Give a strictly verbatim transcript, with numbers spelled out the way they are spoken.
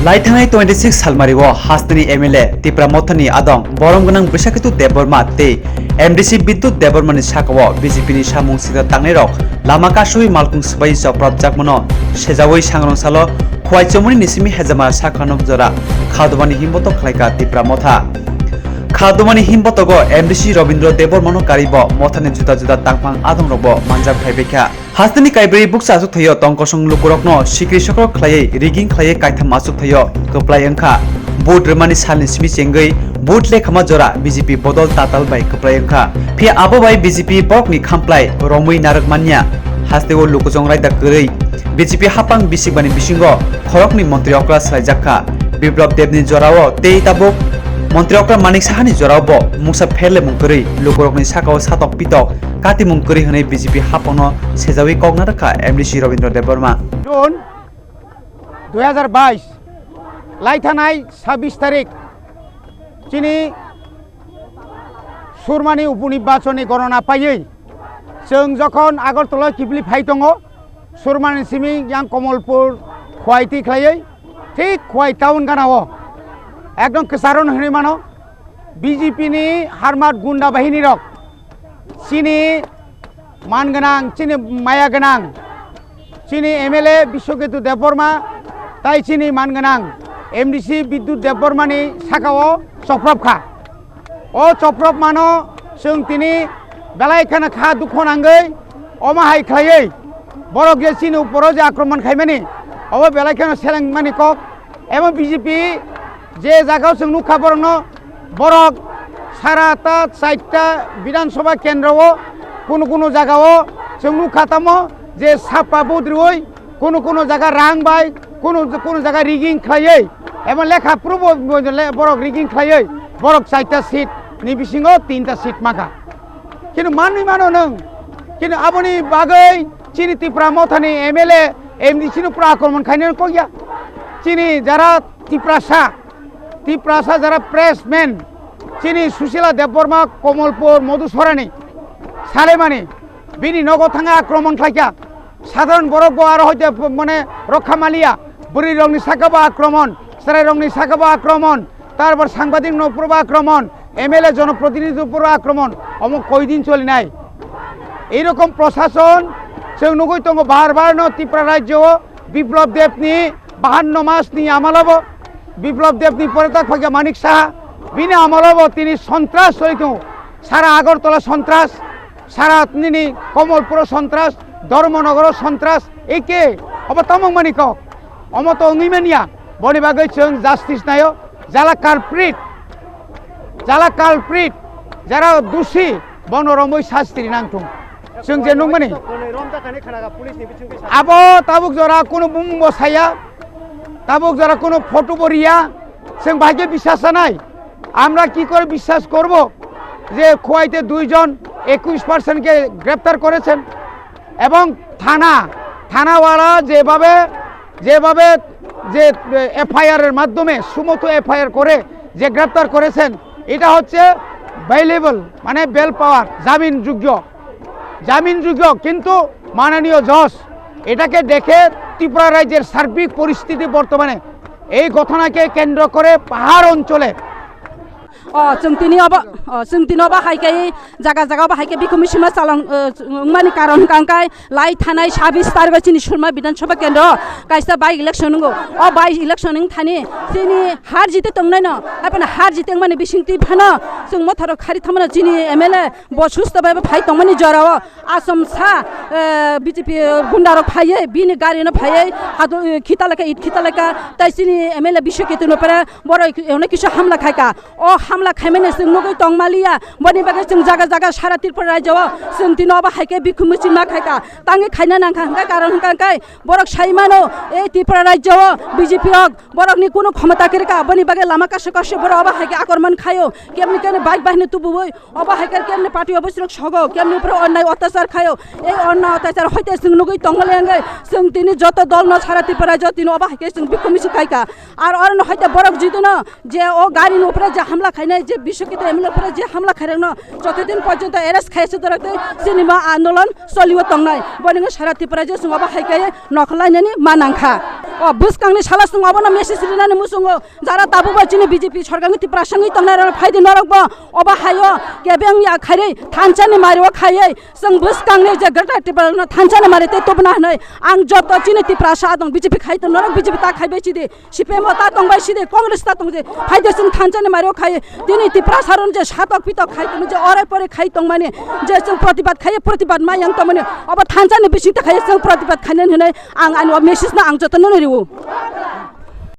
Laithangnai twenty six salmari o hasteni M L A Tipra Mothani adong borom gwnang Bwsakhetu Debbarma tei M D C Bidyut Debbarmani sakao B J P ni samung sida tangnai rok lama kasui malkhung swbai joprap jakmano sejaui sangrong salo Khwai Chomoni ni simi hejama sakha nok jora khadumani himbotok khlaika Tipra Motha. Khadumani himbotogo M D C Robindra Debbarmano karibo Mothani juda juda tangphang adongrokbo manjak phaibaikha. Hasteni Kaibrwi bukcha achuk thaio tongkosong lukurokno sikri sokrok khlaiwi rigging khlaiwi kaitham achuk thaio kwplai wngkha. Vote rwmani salni simi chengwi vote lekhama jora B J P bodol tatal bai kwplai wngkha. Phiya abo bai B J P borokni khamplai romwi narwk manya. Hasteo lukujong raida kwrwi B J P hapang bisikbani bisingo khoroknwi montri okra swlaijakha. Biplab Debni jorao tei tabuk montri okra Manik Sahani jorao bo mungsa pherlemung kwrwi lukurokni sakao satok pitok katimung kwrwi hwnwi B J P hapangno sejawi kok narwkha M D C Robindra Debbarma. June dui hajar bais, laithanai sabis tarik, chini surmani uponirbachonni gorona paiwi, chwng jokhon Agartala kibli phai tongo, surmani simi yang Komolpur Khwai twi khlaiwi, thik Khwai town gana o ekdom kwcharon hwnwi mano, B J P ni harmat gunda bahini rok chini man gwnang, chini maya gwnang, chini M L A Biswaketu Debbarma tai chini man gwnang M D C Bidyut Debbarmani sakao choprop kha. O choprop mano chwng tini belai kheno kha dukho nangwi omo hai khlaiwi borok je chini uporo je akromon khaimani obo belai kheno selengmani kok. Emo B J P je jagao chwng nukha borokno, borok sara ta chaita Bidhan Sabha kendro o kunu kunu jagao chwng nukha tamo je sapa vote rwui kunu kunu jaga rang bai kunu kunu jaga rigging khlaiwi emo lekha prubo borok rigging khlaiwi borok chaita seat ni bisingo tinta seat mankha. Kintu manwi mano nwng, kintu aboni bagwi chini Tipra Mothani M L A, M D C no pura akromon khainani kok ya. Chini jara Tiprasa, Tiprasa jara pressman, chini Susila Debbarma, Komolpur, Madhusorani, Salemani, bini nogo thangwi akromon khlaikha. Sadharon borok bo aro hoite mane rokha maliya, bwrwi rokni saka bo akromon, chwrai rokni saka bo akromon, tarpor sangbadik no puro bo akromon, M L A jonoprotinidhi upor akromon, omo koidin cholinai. Ei rokom prosason chwng nugui tongo bar bar no Tripura rajyo o Biplab Deb ni bahanno mas ni amalo bo, Biplab Deb ni pore tak phakya Manik Saha, bini amalo bo tini sontras choli tongo, sara Agartala sontras, sara nini Komolpuro sontras, Dharmanagar o sontras, eke obo tamo wngmani kok, omo to wngwi manya, boni bagwi chwng justice naio. Jala culprit, jala culprit, jara dusi, bono romwi sasti nangthung. Chwng je nungmani. Abo tabuk jora kuno bumung bo saya, tabuk jora kuno photo bo riya, chwng bahai khe biswas sanai. আমরা কি করে বিশ্বাস করব যে খোয়াইতে দুইজন একুশ পার্সেন্টকে গ্রেপ্তার করেছেন এবং থানা, থানাওয়ালা যেভাবে, যেভাবে যে এফআইআর এর মাধ্যমে সুমতো এফআইআর করে যে গ্রেপ্তার করেছেন, এটা হচ্ছে বেইলেবল, মানে বেল পাওয়ার, জামিনযোগ্য, জামিনযোগ্য। কিন্তু মাননীয় জজ এটাকে দেখে ত্রিপুরা রাজ্যের সার্বিক পরিস্থিতি বর্তমানে এই ঘটনাকে কেন্দ্র করে পাহাড় অঞ্চলে O, chwng tini obo, o, chwng tini obo hai khe jaga jaga obo hai khe bikhumu sima chalong, o, wngmani karon hwnkha hwnkhe lai thanai sabis tarikh o chini Surma Bidhan Sabha Kendro kaisa by election wngo. O by election wng thani chini har jiti tongnaino, haphano har jiti wngmani bisingtwi phano chwng motharok khari thamano chini M L A bo susto bai bo phai tongmani jorao. Asom sa, eh, B J P gunda rok phaiye, bini gari no phaiye, hadu, eh, khita leka, it khita leka, tai chini M L A Biswaketu no pore, borok ono kisa hamla khaika. O hamla khaimani chwng nugui tongmaliya, boni bagwi chwng jaga jaga sara Tripura rajyo o chwng tino obo hai khe bikhumu chima khaika. Tangwi khaina nangkha hwnkhe karon hwnkha hwnkhe borok sai mano, ei Tripura rajyo o B J P rok borokni kunu khomota kwrwkha, boni bagwi lama kaso kaso borok obo hai khe akorman khaio, kemni kemni bike bahini tubuwi. Obo hai khe kemni party office rok sogo, kemni upor onnai otyachar khaio. Ei onnai otyachar hoite chwng nugui tongmani wngwi chwng tini joto dol no sara Tripura rajyo tini obo hai khe chwng bikhumu si khaika. Ar oro no hoite borok jidino je o gari ni upore je hamla khai Nai je Bishokito M L A pore je hamla khairokno jotodin porjonto arrest khaiya se dorok tei chini ma andolon choliwo tongnai. Boni wngkha sara Tripura je chwng obo hai khe nokhlainani ma nangkha. O bwskangni sala chwng obono message rinani muchungo jara tabukbo chini B J P sorkarni Tiprasa wngwi tongnai rok phaidi norokbo obo haio kebeng ya khairwi thansani mario khaiwi chwng bwskangni je Greater Tiprano thansani mari tei tubuna hwnwi ang joto chini Tiprasa dong B J P khai tong norok B J P ta khaibai chidi. C P M o ta tongbai sidi, Congress ta tongdi, phaidi chwng thansani mario khai, tini Tiprasa rok je satok pitok khai tongmani, je orai pore khai tongmani, je chwng protibad khai, protibad ma yang tongmani, obo thansani bising ta khai chwng protibad khainani hinwi ang ani o message no ang jotono no riwo.